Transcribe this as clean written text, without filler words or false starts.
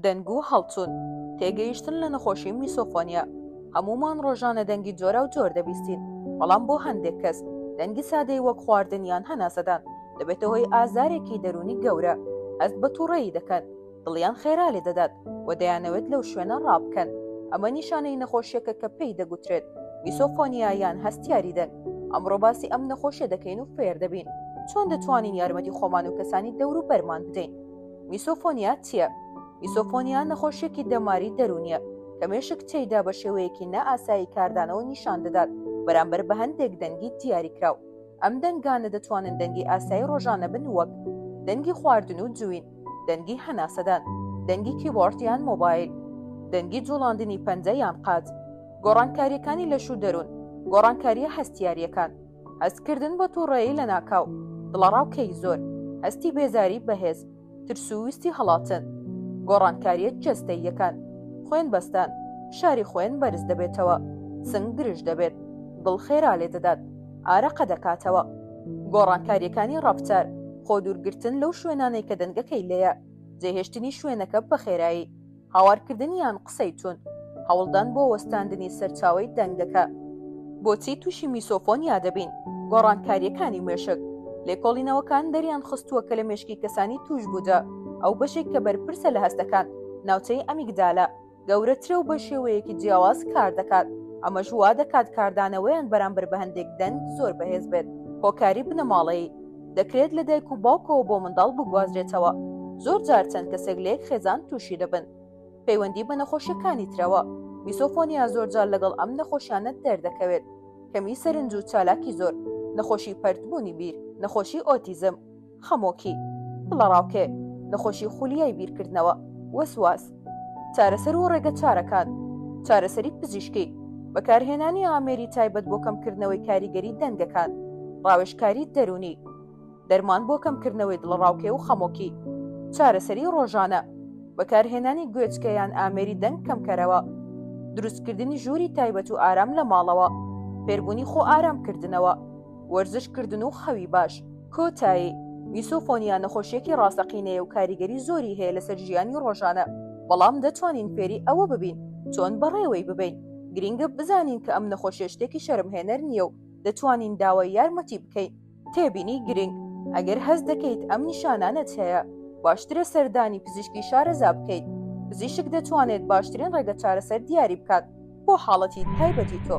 دەنگ و هەڵچوون، تێگەیشتن لە نەخۆشی میسۆفۆنیا، هەموومان ڕۆژانە دەنگی جۆراوجۆر دەبیستین، بەڵام بۆ هەندێک کەس دەنگی سادەی وەک خواردن یان هەناسەدان دەبێتە هۆی ئازارێکی دەروونی گەورە، هەست بە تووڕەیی دەکەن، دڵیان خێرا لێدەدات و دەیانەوێت لەو شوێنە ڕابکەن. ئەمە نیشانەی نەخۆشییەکە کە پێی دەگوترێت میسۆفۆنیا یان هەستیاری دەنگ. ئەمڕۆ باسی ئەم نەخۆشیە دەکەین و فێر دەبین چۆن دەتوانین یارمەتی خۆمان و کەسانی دەوروبەرمان بدەین. میسۆفۆنیا چییە؟ میسۆفۆنیا نەخۆشییەکی دەماری دەروونییە کە مێشک تێیدا بە شێوەیەکی نائاسایی کاردانەوە نیشان دەدات بەرامبەر بە هەندێک دەنگی دیاریکراو. ئەم دەنگانە دەتوانن دەنگی ئاسایی ڕۆژانە بن وەک، دەنگی خواردن و جوین، دەنگی هەناسەدان، دەنگی کیبۆرد یان مۆبایل، دەنگی جوڵاندنی پەنجە یان قاچ، گۆڕانکارییەکانی لەش و دەروون، گۆڕانکارییە هەستیارییەکان. هەستکردن بە توڕەیی لەناکاو، دڵەڕاوکێی زۆر، هەستی بێزاری بەهێز، ترس و ویستی هەڵاتن، گۆڕانکارییە جەستەییەکان، خوێن بەستان، فشاری خوێن بەرز دەبێتەوە، سنگ گرژ دەبێت، دڵ خێرا لێدەدات، ئارەقە دەکاتەوە. گۆڕانکارییەکانی ڕەفتار، خۆدوورگرتن لەو شوێنانەی کە دەنگەکەی لێیە، جێهێشتنی شوێنەکە بە خێرایی. هاوارکردن یان قسەی توند، هەوڵدان بۆ وەستاندنی سەرچاوەی دەنگەکە. بۆچی تووشی میسۆفۆنیا دەبین؟ گۆڕانکارییەکانی مێشک، لێکۆڵینەوەکان دەریانخستووە کە لە مێشکی کەسانی تووشبوودا، ئەو بەشێک کە بەرپرسە لە هەستەکان، ناوچەی ئەمیگدالا، گەورەترە و بە شێوەیەکی جیاواز کار دەکات، ئەمەش وا دەکات کاردانەوەیان بەرامبەر بە هەندێک دەنگ زۆر بەهێز بێت. هۆکاری بنەماڵەیی، دەکرێت لە دایک و باوکەوە بۆ منداڵ بگوازرێتەوە، زۆر جار چەند کەسێک لە یەک خێزان تووشی دەبن. پەیوەندی بە نەخۆشیەکانی ترەوە، میسۆفۆنیا زۆرجار لەگەڵ ئەم نەخۆشیانە دەردەکەوێت، کەمی سەرنج و چالاکی زۆر، نەخۆشی پەرتبوونی بیر، نەخۆشی ئۆتیزم، خەمۆکی، دڵەڕاوکێ، نەخۆشی خولیای بیرکردنەوە، وەسواس. چارەسەر و ڕێگەچارەکان، چارەسەری پزیشکی، بەکارهێنانی ئامێری تایبەت بۆ کەمکردنەوەی کاریگەری دەنگەکان، ڕاوێژکاری دەروونی، دەرمان بۆ کەمکردنەوەی دڵەڕاوکێ و خەمۆکی، چارەسەری ڕۆژانە، بەکارهێنانی گوێچکە یان ئامێری دەنگ کەمکەرەوە، دروستکردنی ژووری تایبەت و ئارام لە ماڵەوە، فێربوونی خۆ ئارامکردنەوە. وەرزش کردن و خەوی باش. کۆتایی، میسۆفۆنیا نەخۆشییەکی ڕاستەقینەیە و کاریگەری زۆری هەیە لەسەر ژیانی ڕۆژانە، بەڵام دەتوانین فێری ئەوە ببین چۆن بەڕێوەی ببەین. گرینگە بزانین کە ئەم نەخۆشیە شتێکی شەرمهێنەر نییە و دەتوانین داوای یارمەتی بکەین. تێبینی گرینگ، ئەگەر هەست دەکەیت ئەم نیشانانەت هەیە، باشترە سەردانی پزیشکی شارەزا بکەیت. پزیشک دەتوانێت باشترین ڕێگەچارەسەر دیاری بکات بۆ حاڵەتی تایبەتی تۆ.